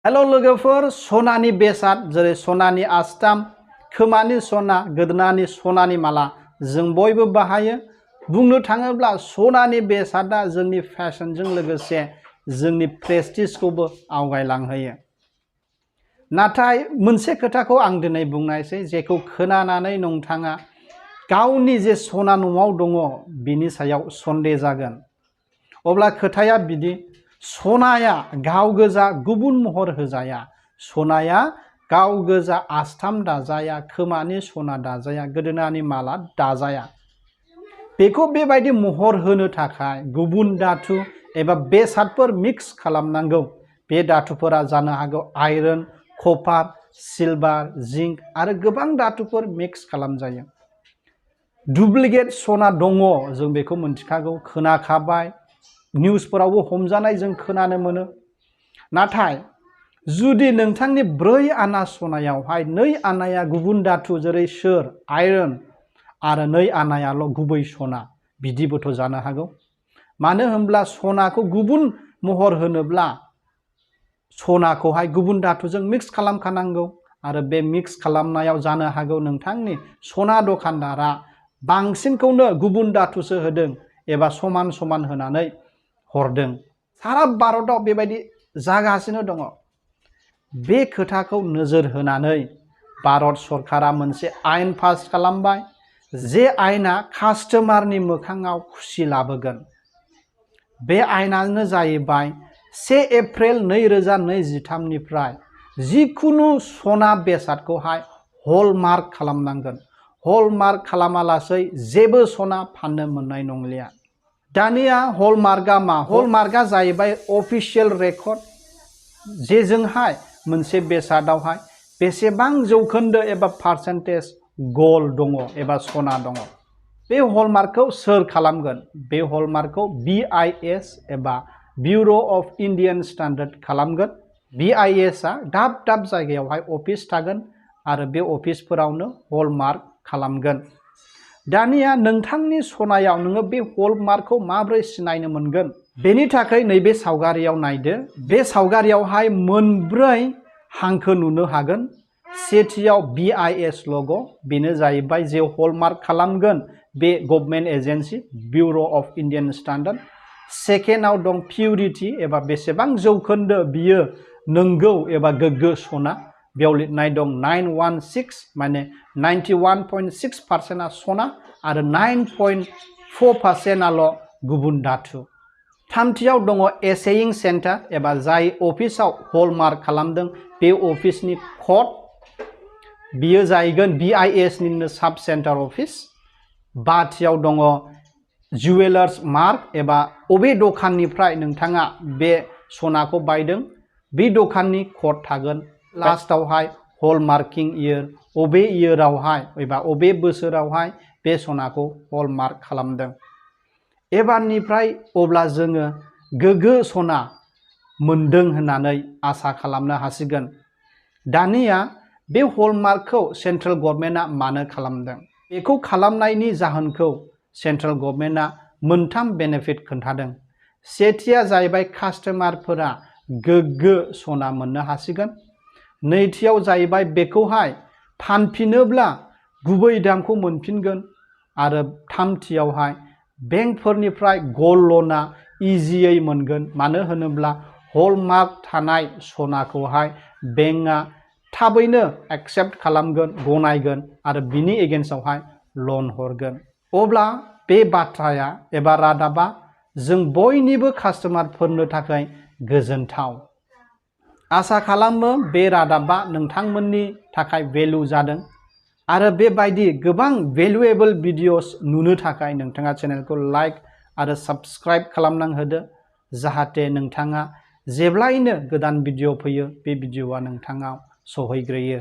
Hello लोगोफोर, सनानि बेसाद जेरै सनानि आस्थाम, खोमानि सना, गोदोनानि सनानि माला जों बयबो बाहायो। बुंनो थाङोब्ला सनानि बेसादा जोंनि फेशनजों लोगोसे जोंनि प्रेस्टिजखौबो आवगायलांहोयो। नाथाय मोनसे खोथाखौ आं दिनै बुंनायसै, जेखौ खोनानानै नोंथाङा गावनि जे सना न'आव दङ बिनि सायाव सन्देह जागोन। अब्ला खोथाया बिदि, सनाया गाव गोजा गुबुन महर होजाया। सनाया गाव गोजा आस्थाम दाजाया, खोमानि सना दाजाया, गोदोनानि माला दाजाया। बेखौ बेबायदि महर होनो थाखाय गुबुन धातु एबा बेसादफोर मिक्स खालामनांगौ। बे धातुफोरा जानो हागौ आयरन, कपार, सिलभार, जिंक आरो गोबां धातुफोर मिक्स खालामजायो। डुप्लिकेट सना दङ, जों बेखौ मिन्थिखागौ, खोनाखाबाय, निउसफोरावबो हमजानाय जों खोनानो मोनो। नाथाय जुदि नोंथांनि 4 आना सनायावहाय 2 आनाया गुबुन धातु जेरै सोर, आयरन आरो 2 आनायाल' गुबै सना, बिदिबोथ' जानो हागौ। मानो होनब्ला सनाखौ गुबुन महर होनोब्ला सनाखौहाय गुबुन धातुजों मिक्स खालामखानांगौ आरो बे मिक्स खालामनायाव जानो हागौ नोंथांनि सना दखानदारा बांसिनखौनो गुबुन धातुसो होदों एबा समान समान होनानै हरदों। सारा भारतआव बेबायदि जागासिनो दङ। बे खोथाखौ नोजोर होनानै भारत सरकारा मोनसे आयेन पास खालामबाय, जे आयेना कास्टमारनि मोखाङाव खुसि लाबोगोन। बे आयेनानो जाहैबाय 1 एप्रिल 2023 निफ्राय जिखुनु सना बेसादखौहाय हलमार्क खालामनांगोन। हलमार्क खालामालासै जेबो सना फाननो मोननाय नंलिया। दानिया हलमार्कआ मा? हलमार्कआ जाहैबाय अफिसियेल रेकर्ड, जेजोंहाय मोनसे बेसादावहाय बेसेबां जौखोन्दो एबा पार्सेन्टेज गल्ड दङ एबा सना दङ। बे हलमार्कखौ सोर खालामगोन? बे हलमार्कखौ BIS एबा ब्युर' अफ इन्डियान स्टेन्डार्ड खालामगोन। BISआ दाब दाब जायगायावहाय अफिस थागोन आरो बे अफिसफोरावनो हलमार्क खालामगोन। दानिया नोंथांनि सनायाव नोङो बे हलमार्कखौ माबोरै सिनायनो मोनगोन? बेनि थाखाय नैबे सावगारियाव नायदो। बे सावगारियावहाय 4 हांखो नुनो हागोन। सेथियाव BIS लग', बेनो जाहैबाय जे हलमार्क खालामगोन बे government agency bureau' of Indian standard. सेकेन्डआव दं पिउरिटि एबा बेसेबां जौखोन्दो बियो नंगौ एबा गोग्गो सना। बेयाव लिरनाय दं 916, माने 91.6%आ सना आरो 9.4%आल' गुबुन धातु। थामथियाव दङ एसेइं सेन्टार एबा जाय अफिसाव हलमार्क खालामदों बे अफिसनि कड। बियो जाहैगोन BIS निनो साब सेन्टार अफिस। बाथियाव दङ जुवेलार्स मार्क एबा अबे दखाननिफ्राय नोंथाङा बे सनाखौ बायदों बे दखाननि कड थागोन। लास्टआवहाय हलमार्किं इयार, अबे इयारावहाय एबा अबे बोसोरावहाय बे सनाखौ हलमार्क खालामदों। एबारनिफ्राय अब्ला जोङो गोग्गो सना मोनदों होननानै आसा खालामनो हासिगोन। दानिया बे हलमार्कखौ सेन्ट्रेल गभर्नमेन्टआ मानो खालामदों? बेखौ खालामनायनि जाहोनखौ सेन्ट्रेल गभर्नमेन्टआ 3 बेनिफिट खोन्थादों। सेथिया जाहैबाय कास्टमारफोरा गोग्गो सना मोननो हासिगोन। नैथियाव जाहैबाय बेखौहाय फानफिनोब्ला गुबै दामखौ मोनफिनगोन। आरो थामथियावहाय बेंकफोरनिफ्राय गल्ड ल'नआ इजियै मोनगोन। मानो होनोब्ला हलमार्क थानाय सनाखौहाय बेंकआ थाबैनो एक्सेप्ट खालामगोन, गनायगोन आरो बिनि एगेन्स्टआवहाय लन हरगोन। अब्ला बे बाथ्राया एबा रादाबा जों बयनिबो कास्टमारफोरनो थाखाय गोजोनथाव। आसा खालामो बे रादाबा नोंथांमोननि थाखाय भेलु जादों आरो बेबायदि गोबां भेलुएबल भिडिअस नुनो थाखाय नोंथाङा चेनेलखौ लाइक आरो साबस्क्राइब खालामनानै होदो, जाहाथे नोंथाङा जेब्लायनो गोदान भिडिअ फैयो बे भिडिअआ नोंथाङा सहैग्रोयो।